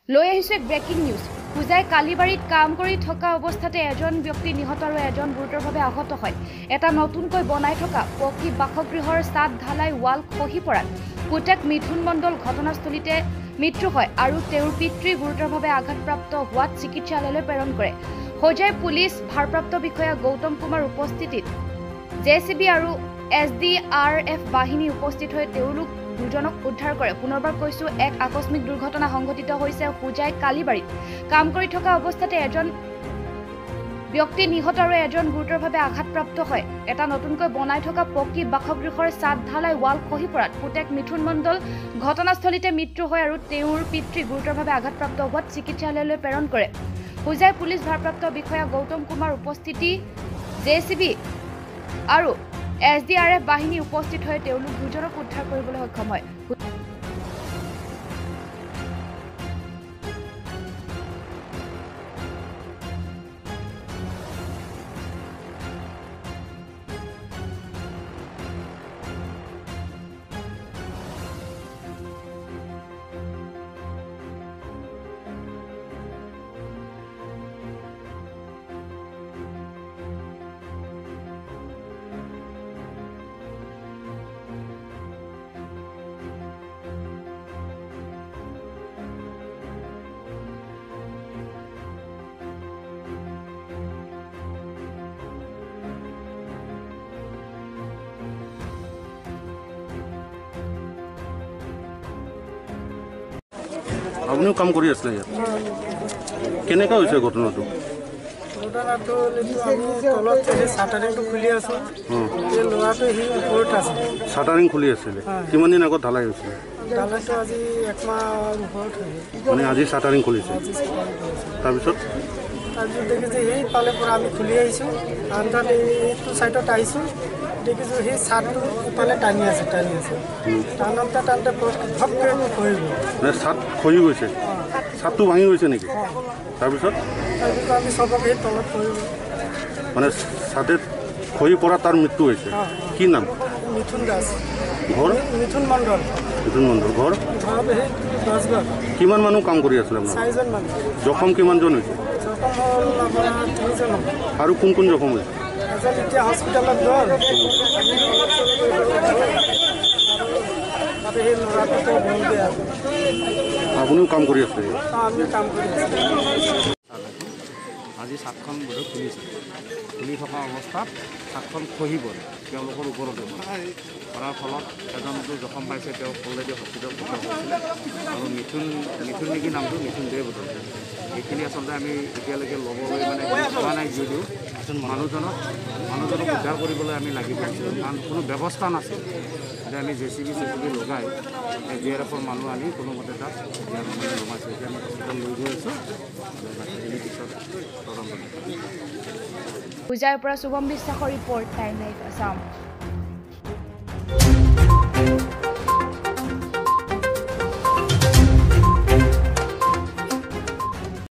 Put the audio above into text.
লৈ আহিছো এক ব্ৰেকিং নিউজ। হোজাই কালিবাৰীত কাম কৰি থকা অৱস্থাতে এজন ব্যক্তি নিহত আৰু এজন গুৰুতৰভাৱে আহত হয়। এটা নতুনকৈ বনাই থকা পকী বাসগৃহৰ ছাদ ঢালাই ৱাল খহি পৰাত পুতেক মিথুন মণ্ডল ঘটনাস্থলীতে মৃত্যু হয় আৰু তেওঁৰ পিতৃ গুৰুতৰভাৱে আঘাতপ্ৰাপ্ত হোৱাত চিকিৎসালয়লৈ প্ৰেৰণ কৰে। হোজাই পুলিচ ভাৰপ্ৰাপ্ত বিষয়া গৌতম কুমাৰ উপস্থিতিত জেচিবি আৰু এছডিআৰএফ বাহিনী উপস্থিত হৈ তেওঁলোক দুজনক উদ্ধাৰ কৰে। পুনৰবাৰ কৈছো, এক আকস্মিক দুৰ্ঘটনা সংঘটিত হৈছে হোজাই কালিবাৰীত। কাম কৰি থকা অৱস্থাতে এজন ব্যক্তি নিহত আৰু এজন গুৰুতৰভাৱে আঘাতপ্ৰাপ্ত হয়। এটা নতুনকৈ বনাই থকা পকী বাসগৃহৰ ছাদ ঢালাই ৱাল খহি পৰাত পুতেক মিথুন মণ্ডল ঘটনাস্থলীতে মৃত্যু হয় আৰু তেওঁৰ পিতৃ গুৰুতৰভাৱে আঘাতপ্ৰাপ্ত হোৱাত চিকিৎসালয়লৈ প্ৰেৰণ কৰে। হোজাই পুলিচ ভাৰপ্ৰাপ্ত বিষয়া গৌতম কুমাৰ উপস্থিতি জেচিবি আৰু এছডিআৰএফ বাহিনী উপস্থিত হৈ তেওঁলোক দুজনক উদ্ধাৰ কৰিবলৈ সক্ষম হয়। আপুনিও কাম কৰি আছিলে ইয়াত, কেনেকুৱা হৈছে ঘটনাটো? ঘটনাটো আমি তলত চাটাৰিংটো খুলি আছোঁ, ল'ৰাটো সি ওপৰত আছে। চাটাৰিং খুলি আছিলে? কিমান দিন আগত ঢালাই হৈছিলে? ঢালাইটো আজি একমাহ ওপৰত হৈ গ'ল। মানে আজি চাটাৰিং খুলিছে? তাৰপিছত? তাৰপিছত দেখিছোঁ সেইফালে পৰা আমি খুলি আহিছোঁ, আনতাত এইটো চাইডত আহিছোঁ, দেখিছোঁ সেই চাদটো ইফালে টানি আছে, টানি আছে, টানোতে টানোতে ঘপকৈ খহি গ'ল। মানে চাদ খহি গৈছে? চাদটো ভাঙি গৈছে নেকি? তাৰপিছত? তাৰপিছত আমি চবকে সেই তলত পৰি গ'ল। মানে চাদে খহি পৰা তাৰ মৃত্যু হৈছে? কি নাম? মিথুন দাস। ঘৰ? মিথুন মণ্ডল। মিথুন মণ্ডল। ঘৰ? ঘৰ সেই দহগাঁও। কিমান মানুহ কাম কৰি আছিলে আপোনালোক? চাৰিজন মানুহ। জখম কিমানজন হৈছে? জখম হ'ল আপোনাৰ তিনিজন। আৰু কোন কোন জখম হৈছে? এজন এতিয়া হস্পিটেলত গ'ল, তাতে সেই ল'ৰাটোতো গ'লগৈ। আৰু আপুনিও কাম কৰি আছে? আমিও কাম কৰি আছোঁ। আজি ছাদখন বোধহয় খুলিছে, খুলি থকা অৱস্থাত ছাদখন খহি পৰে, তেওঁলোকৰ ওপৰতে পৰে। পৰাৰ ফলত এজনটো জখম পাইছে, তেওঁক অলৰেডি হস্পিটেলত পঠোৱা হৈছিলে। আৰু মিথুন, মিথুন নেকি নামটো, মিথুন দে বোধহয়। এইখিনি আচলতে আমি এতিয়ালৈকে ল'বলৈ মানে পোৱা নাই যদিও মানুহজনক উদ্ধাৰ কৰিবলৈ আমি লাগি পৰিছিলোঁ, কাৰণ কোনো ব্যৱস্থা নাছিল। এতিয়া আমি জেচিবি চেচিবি লগাই ডি আৰ এফৰ মানুহ আনি কোনোমতে তাক এতিয়া মানে নমাইছোঁ। এতিয়া আমি হস্পিটেল লৈ গৈ আছোঁ, বাকীখিনি পিছত তদন্ত। হোজাইৰ পৰা শুভম বিশ্বাসৰ ৰিপৰ্ট, টাইম লাইফ আছাম।